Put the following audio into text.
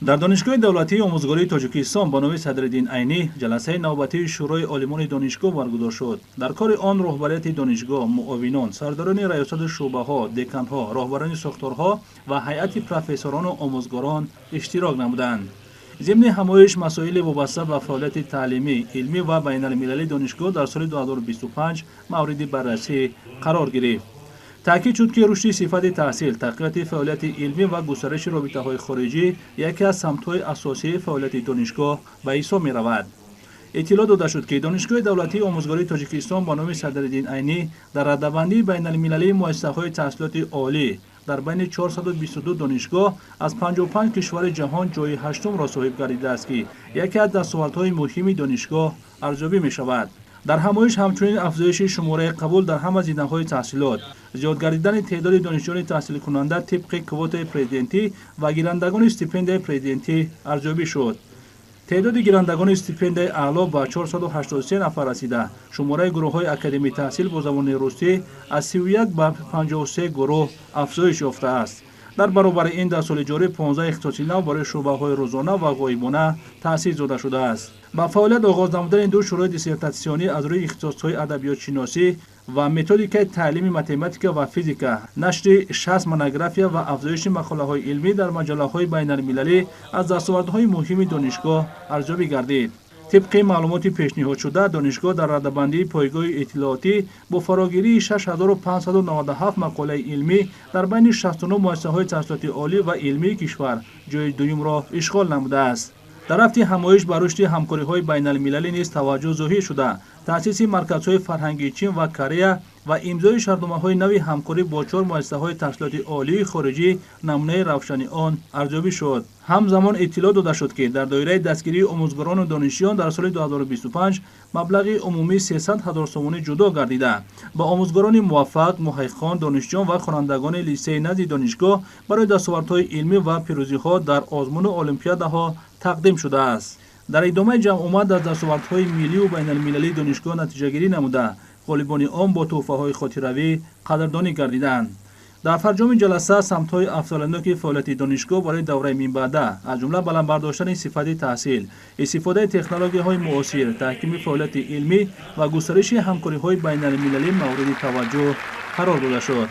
Дар Донишгоҳи давлатии омӯзгории Тоҷикистон ба номи Садриддин Айнӣ ҷаласаи навбатии Шӯрои олимони донишгоҳ баргузор шуд. Дар кори он роҳбарияти донишгоҳ, муовинон, сардорони раёсату шӯъбаҳо, деканҳо, роҳбарони сохторҳо ва ҳайати профессорону омӯзгорон иштирок намуданд. Зимни ҳамоиш масоили вобаста ба фаъолияти таълимӣ, илмӣ ва байналмилалии донишгоҳ дар соли 2025 мавриди баррасӣ қарор гирифт. Таъкид шуд, ки рушди сифати таҳсил, тақвияти фаъолияти илмӣ ва густариши робитаҳои хориҷӣ яке аз самтҳои асосии фаъолияти донишгоҳ ба ҳисоб меравад. Иттилоъ дода шуд, ки Донишгоҳи давлатии омӯзгории Тоҷикистон ба номи Садриддин Айнӣ дар радабандии байналмилалии муассисаҳои таҳсилоти олӣ дар байни 422 донишгоҳ аз 55 кишвари ҷаҳон ҷойи ҳаштумро соҳиб гардидааст, ки яке аз дастовардҳои муҳими донишгоҳ арзёбӣ мешавад. Дар ҳамоиш ҳамчунин афзоиши шумораи қабул дар ҳама зинаҳои таҳсилот, зиёд гардидани теъдоди донишҷӯёни таҳсилкунанда тибқи квотаи президентӣ ва гирандагони стипендияи президентӣ арзёбӣ шуд. Теъдоди гирандагони стипендияи аъло ба 483 нафар расида, шумораи гурӯҳҳои академии таҳсил бо забони русӣ аз 31 ба 53 гурӯҳ афзоиш ёфтааст. Дар баробари ин, дар соли ҷорӣ 15 ихтисоси нав барои шӯъбаҳои рӯзона ва ғоибона таъсис дода шудааст. Ба фаъолият оғоз намудани ду шӯрои диссертатсионӣ аз рӯи ихтисосҳои адабиётшиносӣ ва методикаи таълими математика ва физика, нашри 60 монография ва афзоиши мақолаҳои илмӣ дар маҷаллаҳои байналмилалӣ аз дастовардҳои муҳими донишгоҳ арзёбӣ гардид. Тибқи маълумоти пешниҳодшуда, донишгоҳ дар радабандии пойгоҳи иттилоотӣ бо фарогирии 6597 мақолаи илмӣ дар байни 69 муассисаҳои таҳсилоти олӣ ва илмии кишвар ҷойи дуюмро ишғол намудааст. Дар рафти ҳамоиш ба рушди ҳамкориҳои байналмилалӣ низ таваҷҷӯҳ зоҳир шуда, таъсиси марказҳои фарҳангии Чин ва Корея ва имзои шартномаҳои нави ҳамкорӣ бо чор муассисаҳои таҳсилоти олии хориҷӣ намунаи равшани он арзёбӣ шуд. Ҳамзамон иттилоъ дода шуд, ки дар доираи дастгирии омӯзгорону донишҷӯён дар соли 2025 маблағи умумии 300 ҳазор сомонӣ ҷудо гардида, ба омӯзгорони муваффақ, муҳаққиқон, донишҷӯён ва хонандагони литсеи назди донишгоҳ барои дастовардҳои илмӣ ва пирӯзиҳо дар озмуну олимпиадаҳо тақдим шудааст. Дар идомаи ҷамъомад аз дастовардҳои миллию байналмилалии донишгоҳ натиҷагирӣ намуда, ғолибони он бо тӯҳфаҳои хотиравӣ қадрдонӣ гардиданд. Дар фарҷоми ҷаласа самтҳои афзалиятноки фаъолияти донишгоҳ барои давраи минбаъда, аз ҷумла баланд бардоштани сифати таҳсил, истифодаи технологияҳои муосир, таҳкими фаъолияти илмӣ ва густариши ҳамкориҳои байналмилалӣ мавриди таваҷҷӯҳ қарор дода шуд.